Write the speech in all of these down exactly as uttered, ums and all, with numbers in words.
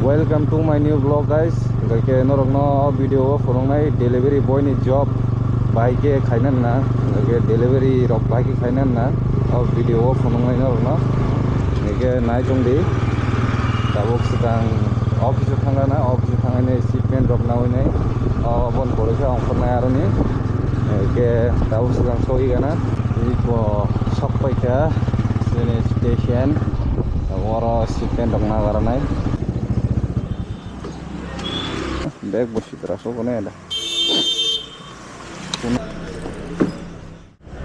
Welcome to my new vlog, guys. Hingke norokno o video o phunuknai delivery boy ni job bai khe khaina na, hingke delivery rok bai khe khaina na o video o phunuknai norokno. Hingke nai tong di, tabuk swkang office o thangna, office o thangnaini shipment rok nawi nai, o bon pore khe ongkhornai aroni. Hingke tabuk swkang soi gana, iko sok pai kha chini station. Oro shipment rok nagarnai. Bag bo sitra so kono ada.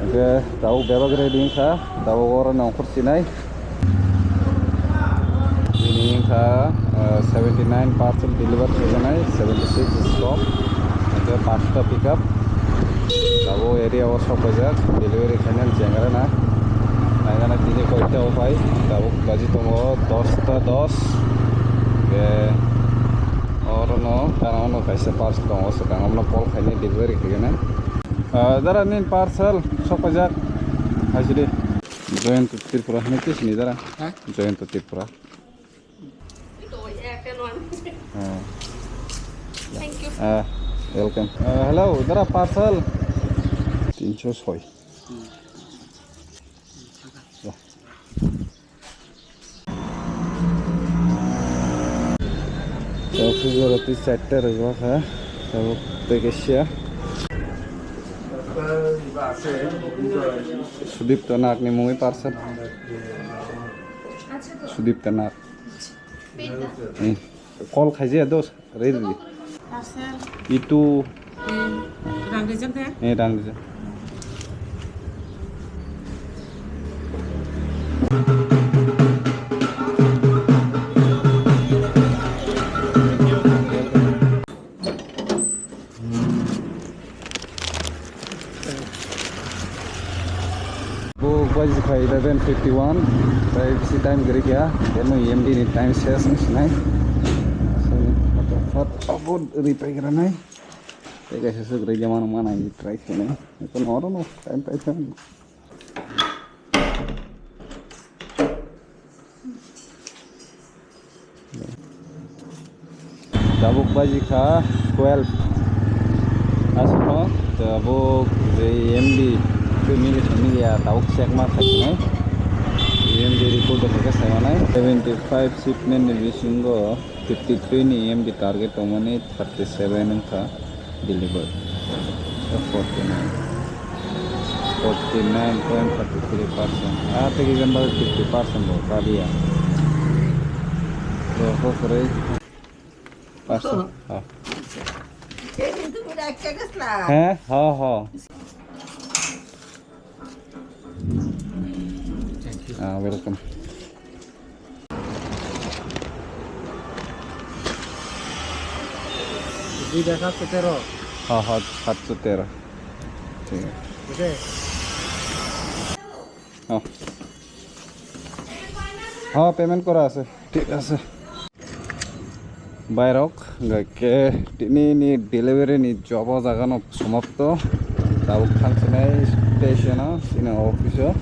Oke, tabuk bebak ready wngkha. Tabuk oro nongkhor sinai. Ini wngkha, eh, seventy nine parcel deliver khaijak nai, seventy six stop. Oke, pasta pickup. Tabuk area o sok paijak, delivery khainani chengra na. Nainani tini koita o phai, tabuk baji tongo dosta dos. Ke oro no gana ono kaisa parcel tongo, swkang omo no call khainai delivery khaigana. Ah, dara nini parcel sok paijak, haisidi. Joyanta Tripura hwnwi khe sini dara. Ha? Joyanta Tripura. Thank you. Ah, welcome. Ah, hello, dara parcel. Tinso soi. Office o roti chatta rwjak ha. Tabuk tei kaisa. Sudipta Nagni mungwi parcel. Sudipta Nag. Hmm. Call khaijaya dos, ready. Parcel. Itu. Eh, rang rijak de? Eh, rang rijak. Bo baji kha eleven fifty one, tai bisi time kwrwi kha, tei no M D ni time ses wng sinai. Fat fat abo ri pai gra nai. Tei kaisa swk ri jama nang manai try khainai. Eko no oro no time pai kha. Tabuk baji kha twelve. Aswkno tabuk je M D twi mili thangmili ya tabuk check ma khainai. M D report khe saimanai. Seventy five shipment ni bisingo fifty three ni M D target tongmani thirty seven wngkha. Deliver. Forty nine. Forty nine point thirty three percent. Ah, tei kisa ba fifty percent bo kaliya. Bo kwrwi. Percent. Ha. He, ha, ha. Ah, welcome. Duida satsho tero. Ha, ha, satsho tero. Thik ase. Bujiye? Oh. Ha, payment kora ase. Thik ase. Bhai rok, hingke tini ni delivery ni job o jaga no somapto. Tabuk thang sinai station o, chini office o.